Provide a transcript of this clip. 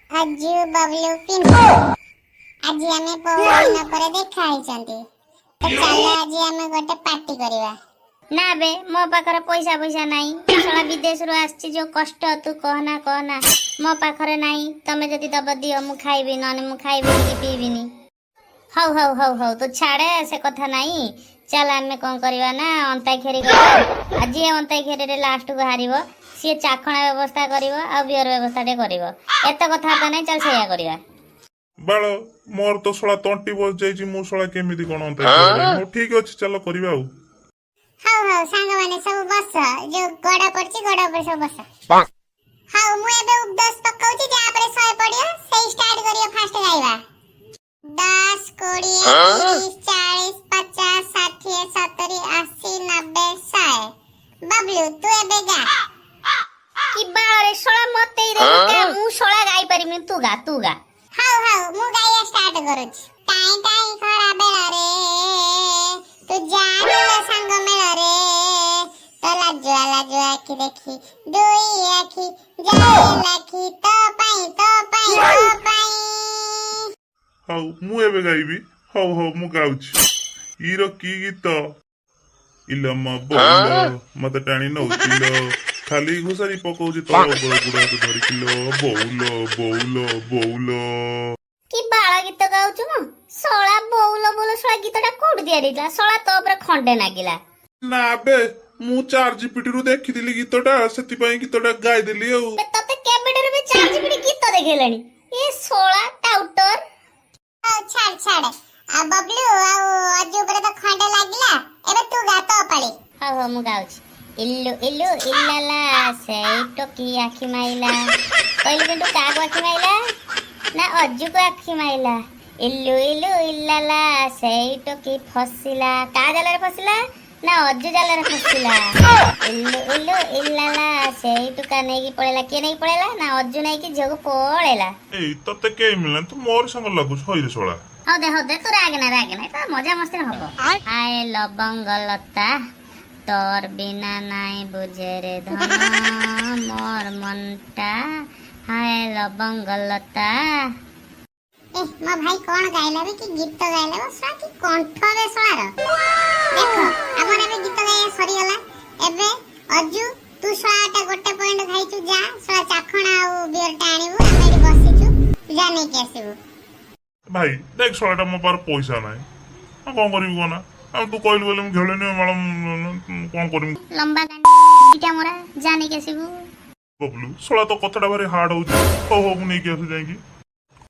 ଅଜୁ, ବବଲୁ, ପିଣ୍ଟୁ, ଆଜି ଆମେ ବହୁତ ଦିନ ପରେ ଦେଖା ହେଇଛନ୍ତି ତ। ଚାଲ, ଆଜି ଆମେ ଗୋଟେ ପାର୍ଟି କରିବା। ନା ବେ, ମୋ ପାଖରେ ପଇସା ପଇସା ନାହିଁ। ଶଳା ବିଦେଶରୁ ଆସିଛି, ଯୋଉ କଷ୍ଟ ତୁ କହନା କହନା। ମୋ ପାଖରେ ନାହିଁ। ତମେ ଯଦି ଦବ ଦିଅ, ମୁଁ ଖାଇବି, ନହେଲେ ମୁଁ ଖାଇବିନି କି ପିଇବିନି। ହଉ ହଉ ହଉ ହଉ, ତୁ ଛାଡେ, ସେ କଥା ନାହିଁ। ଚାଲ, ଆମେ କଣ କରିବା ନା ଅନ୍ତାକ୍ଷରୀ କରିବା। ଆଜି ଏ ଅନ୍ତାକ୍ଷରୀରେ ଲାଷ୍ଟକୁ ହାରିବ, ସିଏ ଚାଖଣା ବ୍ୟବସ୍ଥା କରିବ ଆଉ ବିୟର ବ୍ୟବସ୍ଥା ଟିକେ କରିବ। ଏତେ କଥାବାର୍ତ୍ତା ନାହିଁ, ଚାଲ ସେଇଆ କରିବା। ବାଳ, ମୋର ତ ଶଳା ତଣ୍ଟି ବସି ଯାଇଛି। ମୁଁ ଶଳା କେମିତି କଣ ଅନ୍ତାକ୍ଷରୀ ଗାଇବି? ହଉ, ଠିକ ଅଛି, ଚାଲ କରିବା ଆଉ। ହଉ ହଉ, ସାଙ୍ଗମାନେ ସବୁ ବସ। ଯୋଉ ଗଡ ପଡିଛି, ଗଡ ଉପରେ ସବୁ ବସ। ହଉ, ମୁଁ ଏବେ 10 ପକଉଛି। ଯାହା ପରେ 100 ପଡିବ, ସେଇ ଷ୍ଟାର୍ଟ କରିବ ଫାଷ୍ଟ ଗାଇବା। 10, 20, 30, 40, 50, 60, 70, 80, 90, 100। ବବଲୁ, ତୁ ଏବେ ଗା। କି ବାଳରେ, ଶଳା ମତେ ହିଁ ଦେଲୁ। ମୁଁ ଶଳା ଗାଇ ପାରିବିନି। ତୁ ଗା, ତୁ ଗା। ହଉ ହଉ, ମୁଁ ଗାଇବା ଷ୍ଟାର୍ଟ କରୁଛି। ଟାଇଁ ଟାଇଁ ଖରା ବେଳରେ ତୁ ଜାଣିଲ ସାଙ୍ଗ ମେଳରେ, ତୋ ଲାଜୁଆ ଲାଜୁଆ ଆଖି ଦେଖି ଦୁଇ ଆଖି ଯାଏ ଲାଖି ତୋ ପାଇଁ, ତୋ ପାଇଁ, ତୋ ପାଇଁ। ହଉ, ମୁଁ ଏବେ ଗାଇବି। ହଉ ହଉ, ମୁଁ ଗାଉଛି। ଇର କି ଗୀତ? ଇଲମ ବୋଉଲ, ମତେ ଟାଣି ନଉଚିଲ, ଖାଲି ଘୋଷାରି ପକଉଛି ତଳ ଉପର ଗୁଡ ହାତ ଧରିକିଲ, ବୋଉଲ ବୋଉଲ ବୋଉଲ। କି ବାଳ ଗୀତ ଗାଉଛୁ ମ ଶଳା? ବୋଉଲ ବୋଉଲ, ଶଳା ଗୀତଟା କୋଉଠି ତିଆରି ହେଇଥିଲା? ଶଳା ତୋ ଉପରେ ଖଣ୍ଡେ ନାଗିଲା। ନା ବେ, ମୁଁ ଚାଟ ଜିପିଟିରୁ ଦେଖିଥିଲି ଗୀତଟା, ସେଥିପାଇଁ ଗୀତଟା ଗାଇଦେଲି ଆଉ। ବେ, ତତେ କେବେଠାରୁ ବି ଚାଟ ଜିପିଟି ଗୀତ ଦେଖେଇଲାଣି? ଏ ଶଳା ଟାଉଟର। ହଉ, ଛାଡ ଛାଡ। ଆଉ ବବଲୁ ଆଉ ଅଜୁ ଉପରେ ତ ଖଣ୍ଡେ ଲାଗିଲା। ଏବେ ତୁ ଗା, ତୋ ପାଳି। ହଉ ହଉ, ମୁଁ ଗାଉଛି। ଇଲୁ ଇଲୁ ଇଲାଲା, ସେଇ ଟୋକି ଆଖି ମାଇଲା। କହିଲୁ ପିଣ୍ଟୁ, କାହାକୁ ଆଖି ମାଇଲା? ନା ଅଜୁକୁ ଆଖି ମାଇଲା। ଇଲୁ ଇଲୁ ଇଲାଲା, ସେଇ ଟୋକି ଫସିଲା। କାହା ଜାଲରେ ଫସିଲା? ନା ଅଜୁ ଜାଲରେ ଫସିଲା। ଇଲୁ ଇଲୁ ଇଲାଲା, ସେଇ ଟୋକା ନେଇକି ପଳେଇଲା। କିଏ ନେଇକି ପଳେଇଲା? ନା ଅଜୁ ନେଇକି ଝିଅକୁ ପଳେଇଲା। ଏଇ, ତତେ କେହି ମିଳିଲାନି, ତୁ ମୋର ସାଙ୍ଗ ଲାଗୁଛୁ। ହଇରେ ଶଳା। ହଉ ଦେ, ହଉ ଦେ, ତୁ ରାଗ ନା, ରାଗ ନା, ତ ମଜା ମସ୍ତିରେ ହବ। ଆଏ ଲବଙ୍ଗ ଲତା, ତୋର ବିନା ନାଇଁ ବୁଝେ ରେ ଧନ ମୋର ମନଟା, ହାଏ ଲବଙ୍ଗ ଲତା। ଏ ମୋ ଭାଇ କଣ ଗାଇଲା ବେ? କି ଗୀତ ଗାଇଲା ବେ ଶଳା! କି କଣ୍ଠ ବେ ଶଳାର! ଦେଖ, ଆମର ଏବେ ଗୀତ ଗାଇବା ସରିଗଲା। ଏବେ ଅଜୁ, ତୁ ଶଳାଟା ଗୋଟେ ପଏଣ୍ଟ ଖାଇଛୁ। ଯା ଶଳା, ଚାଖଣା ଆଉ ବିୟରଟା ଆଣିବୁ। ଆମେ ଏଠି ବସିଛୁ, ତୁ ଯା ନେଇକି ଆସିବୁ। ଭାଇ ଦେଖ, ଶଳାଟା ମୋ ପାଖରେ ପଇସା ନାହିଁ। ଆଉ କଣ କରିବି କହନା? ଆଉ ତୁ କହିଲୁ ବୋଲି ମୁଁ ଖେଳିନି ମାଳ। କଣ କରିବି? ଲମ୍ବା ଗାଣ୍ଡିଟା ମୋରା, ଯା ନେଇକି ଆସିବୁ। ବବଲୁ, ଶଳା ତୋ କଥାଟା ଭାରି ହାର୍ଡ ହଉଛି। ହଉ ହଉ, ମୁଁ ନେଇକି ଆସୁ ଯାଇକି।